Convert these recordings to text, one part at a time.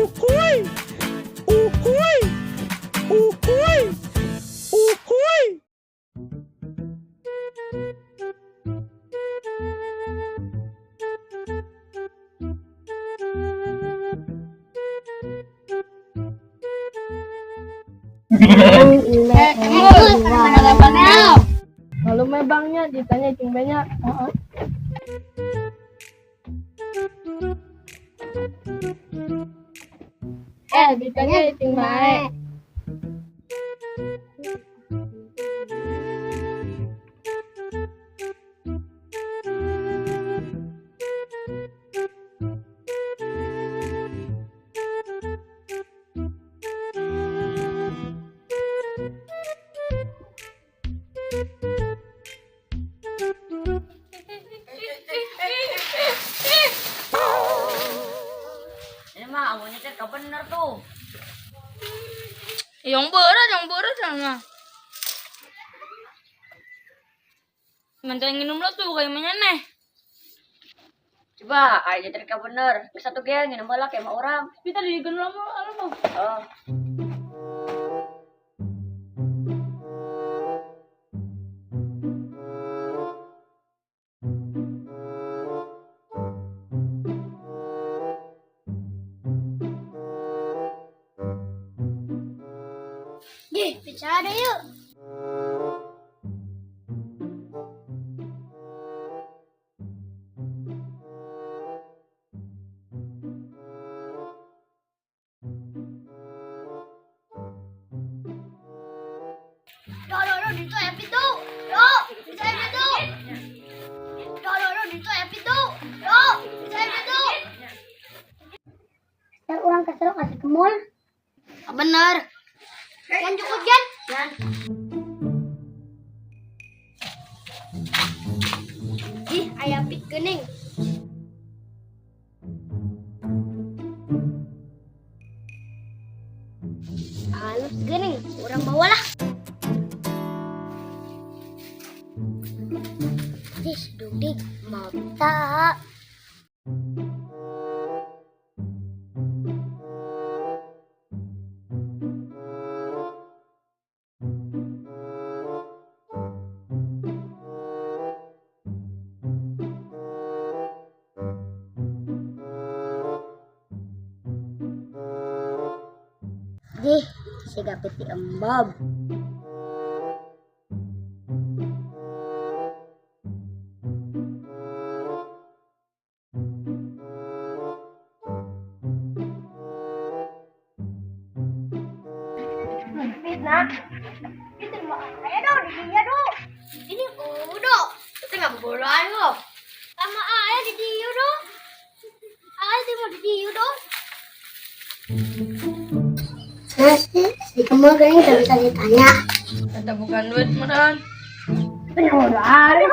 Uhuy! Uhuy! Uhuy! Uhuy! Eh, Mana? Kalau bangnya ditanya cing banyak. Heeh. Eh, ditanya cing bae. Ini mah amunya teh bener tuh. Yang berat sama. Mantan minum lo tuh kayak mana nih? Coba aja teh bener. Bisa tuh geng minum heula kayak orang. Kita di lama lama. Oh. Dih, bicara yuk. Do, do, do, dito ya pintu. Do, dito ya pintu. Do, do, do, dito ya pintu. Do, dito ya pintu. Ntar orang kesel kasih kemul. Bener. Kan cukup, Jan? Jan. Ih, ayam pit kuning. Halus gening, orang bawa lah. Ih, dudik mata. Ih, siga piti embab. Fitnah. Itu mah ayo dong, di dia dong. Ini udah. Kita nggak bobolan kok. Sama ayah di dia dong. Ayah di mau di dia dong. Saya sih, si kemul kayaknya nggak bisa ditanya. Kata bukan duit meren. Aduh,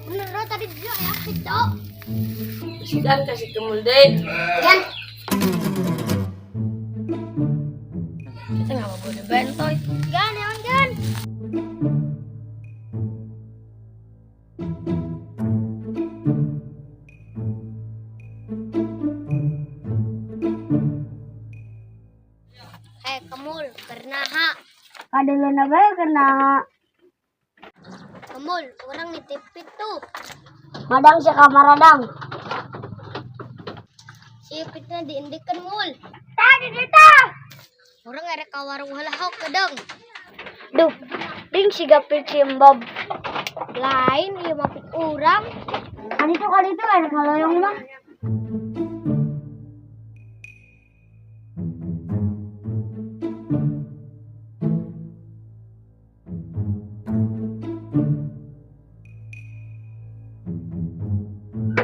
Bener dong, tadi dia ya, gitu. Sidan kasih kemul deh. Jan, Kita nggak mau boleh bentoy. Gan, ya, Gan. Eh, kemul, kernaha. Kaduluna bae kernaha. Kemul, orang nitip itu. Madang si kamaradang. Si pitna diindikan mul. Tadi dita. Orang ada ka warung halahok kedeng. Duh, ding si gapit si Bob. Lain ieu mah pit urang. Kan itu ada ngaloyong mah.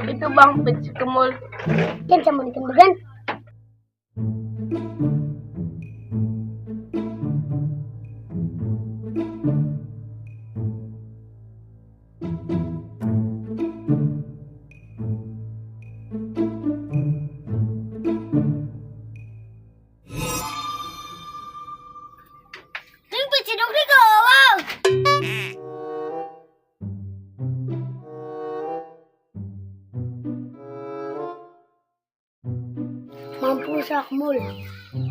Itu bang pit si kemul. Kan sambungkeun began. Ding pit si Dogri gawang. Mampusak mul.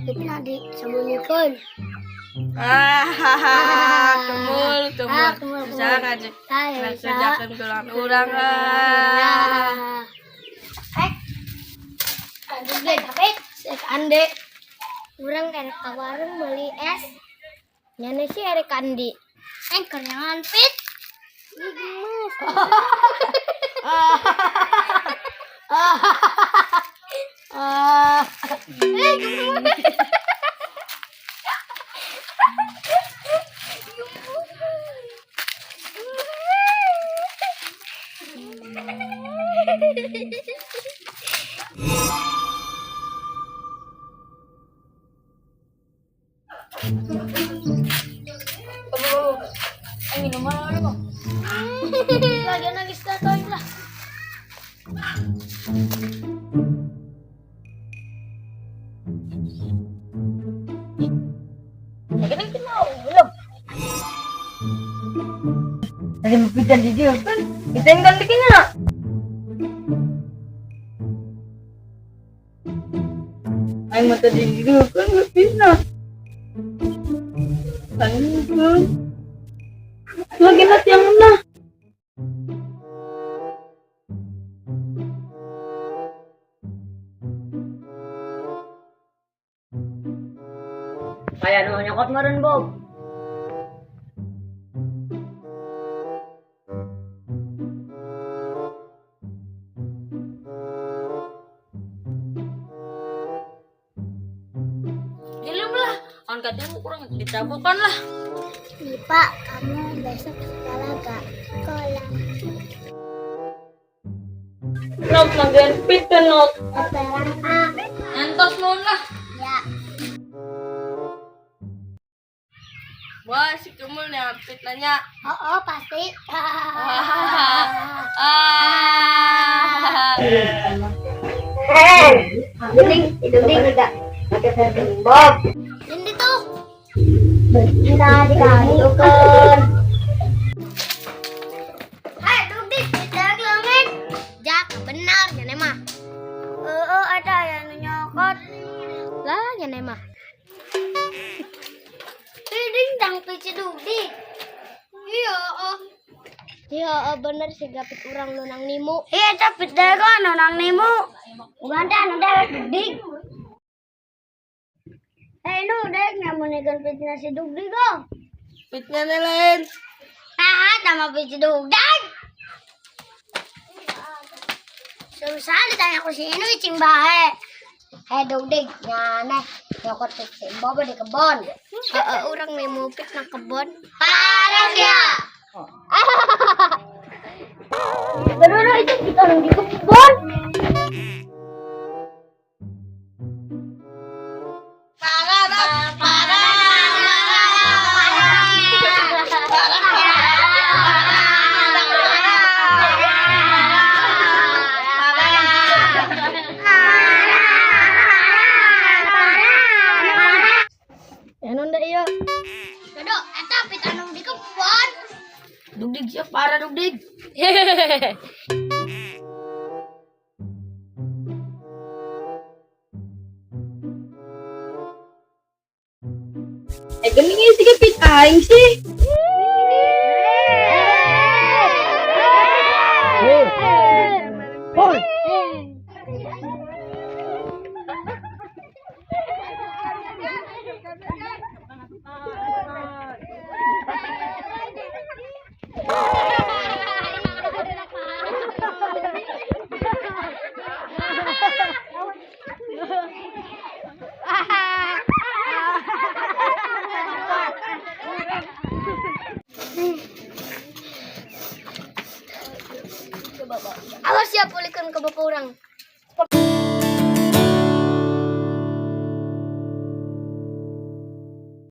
Ipna di sambunyikan. Ah, kemul, kemul. Ah, kemul, kemul. Bisa aja. Saya Kerjakan tulang orang ah. Eh, aduh deh, tapi ande. Urang erek ka warung beli es. Nyane sih erek andi. Eh, kenyangan pit. Ih, gemes. Eh, gemes. Ay, minuman ano? Lagi nangis na tayo lah. Tadi mapitan di dia kan. Kita yang ganti na. Ay, mata di dia kan na. Ayun. Lagi na siyang na. Kaya naman nyokot mo rin, Bob. Gila lah. Ang katanya kurang ditabukan lah. Nih Pak, kamu besok sekolah gak? Sekolah. Nok, magan pit ka nok. Perang A. Antos mo lah. Ya. Wah, si Kemul nih pit nanya. Oh, oh pasti. Ah. Ding, ding, Bob. Ini tuh. Kita dikasihkan. Hai, Dugdik, kita kelamin. Jak, benar, ya mah. Oh, ada yang nyokot. Lah, ya mah. Ini tang pici Dugdik. Iya, oh. Iya, oh, bener sih gapit urang nunang nimu. Iya, tapi dago nunang nimu. Ganda nunang Dugdik. Eh, lu dek nyamunikan fitnah si Dugdik oh. Pitnya na lain. Ah, tama piti Dugdik. Susah ditanya aku si Inu icing bae. Eh Dugdik, nyane nyokot si Bobo di kebon. Heeh, urang nemu pit nang kebon. Parah ya. Bener itu kita nang di kebon. Ya nunda iya. Dodo, eta pit anu di kebon. Dugdig siya para dugdig. Eh, galing eh, sige, pit aing si. Hoy! Awas ya pulihkan ke bapak orang.